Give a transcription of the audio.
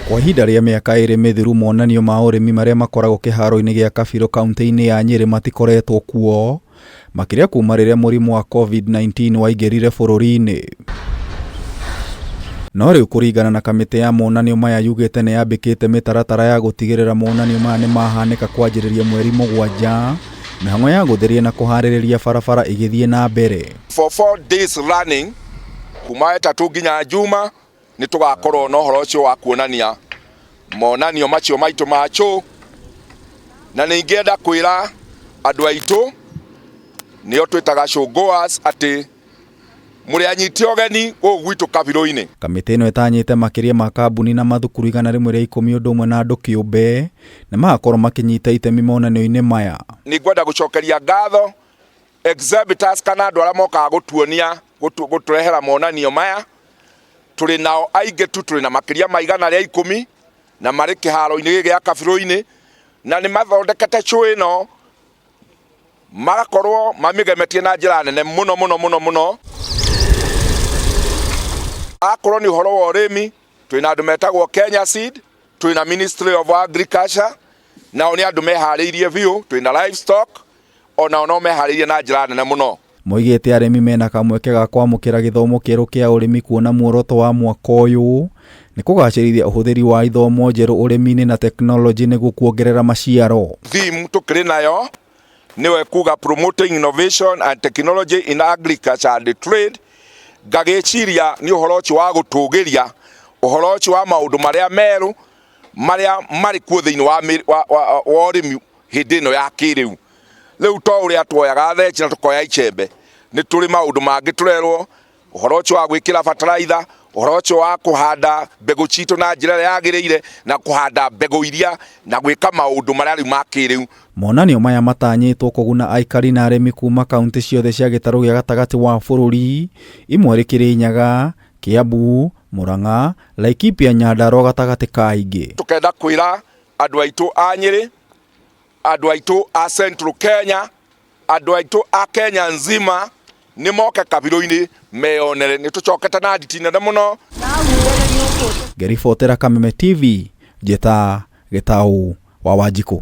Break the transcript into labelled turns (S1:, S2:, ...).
S1: Kwa ihinda rĩa mĩaka ĩrĩ mĩthiru monanio ma ũrĩmi marĩa makoragwo kĩharo-inĩ gĩa Kabiro kaunti-inĩ ya Nyĩrĩ matikoretwo kuo, makĩria kuma rĩrĩa mũrimũ wa COVID-19 waingĩrire bũrũri-inĩ. No rĩu kũringana na kamĩtĩ ya monanio maya yugĩte nĩ yambĩkĩte mĩtaratara ya gũtigĩrĩra monanio maya nĩ mahanĩka kwanjĩrĩria mweri 7, mĩhang'o ya gũtheria na kũharĩrĩria barabara ĩgĩthiĩ na mbere.
S2: For 4 days running, kuma wetatũ nginya Juma, nĩ tũgakorwo na ũhoro ũcio wa kuonania monanio macio maitũ ma show. Na nĩ ingĩenda kwĩra andũ aitũ, nĩo twĩtaga showgoers, atĩ mũrĩ anyite ũgeni gũkũ gwitũ Kabirũ-inĩ.
S1: Kamĩtĩ ĩno ĩtanyĩte makĩria ma kambuni na mathukuru 110 ũndũ ũmwe na andũ kĩũmbe nĩ magakorwo makĩnyita itemi monanio-inĩ maya.
S2: Nĩ ngwenda gũcokeria ngatho exhibitors kana andũ arĩa mokaga gũtuonia, gũtũrehera monanio maya. Tũrĩ nao aingĩ tu, tũrĩ na makĩria ma 110 na marĩ kĩharo-inĩ gĩkĩ gĩa Kabirũ-inĩ, na nĩ mathondekete show ĩno, magakorwo mamĩgemetie na njĩra nene mũno mũno mũno mũno. Akorwo nĩ ũhoro wa ũrĩmi, twĩna andũ metagwo Kenya Seed, twĩna Ministry of Agriculture, nao nĩ andũ meharĩirie biũ. Twĩna livestock, onao no meharĩirie na njĩra nene mũno.
S1: Moigĩte arĩmi mena kamweke ga kwamũkĩra gĩthomo kĩerũ kĩa ũrĩmi, kuona muoroto wa mwaka ũyũ nĩ kũgacĩrithia ũhũthĩri wa ithomo njerũ ũrĩmi-inĩ na tekinoronjĩ nĩguo kuongerera maciaro.
S2: Theme tũkĩrĩ nayo nĩwe kuga "Promoting innovation and technology in agriculture and trade". Ngagĩciria nĩ ũhoro ũcio wa gũtũgĩria ũhoro ũcio wa maũndũ marĩa merũ marĩa marĩ kuo thĩinĩ wa ũrĩmi hĩndĩ ĩno ya kĩrĩu. Rĩu to ũrĩa tuoyaga theci na tũkoya icembe, nĩ tũrĩ maũndũ mangĩ tũrerwo, ũhoro ũcio wa gwĩkĩra bataraitha, ũhoro ũcio wa kũhanda mbegũ citũ na njĩra ĩrĩa yagĩrĩire, na kũhanda mbegũ iria na gwĩka maũndũ marĩa rĩu ma kĩrĩu.
S1: Monanio maya matanyĩtwo kũguna aikari na arĩmi kuma kaunti ciothe cia gĩtarũ gĩa gatagatĩ wa bũrũri, imwe arĩ Kĩrĩnyaga, Kiambu, Murang'a, Laikipia, Nyandarua gatagatĩ ka ingĩ.
S2: Tũkenda kwĩra andũ aitũ a Nyĩrĩ, andũ aitũ a Central Kenya, andũ aitũ a Kenya nzima, nĩ moke Kabirũ-inĩ meyonere. Nĩ tũcokete na nditi nene mũno.
S1: Ngĩribotera Kameme TV, njĩta Gĩtaũ wa Wanjikũ.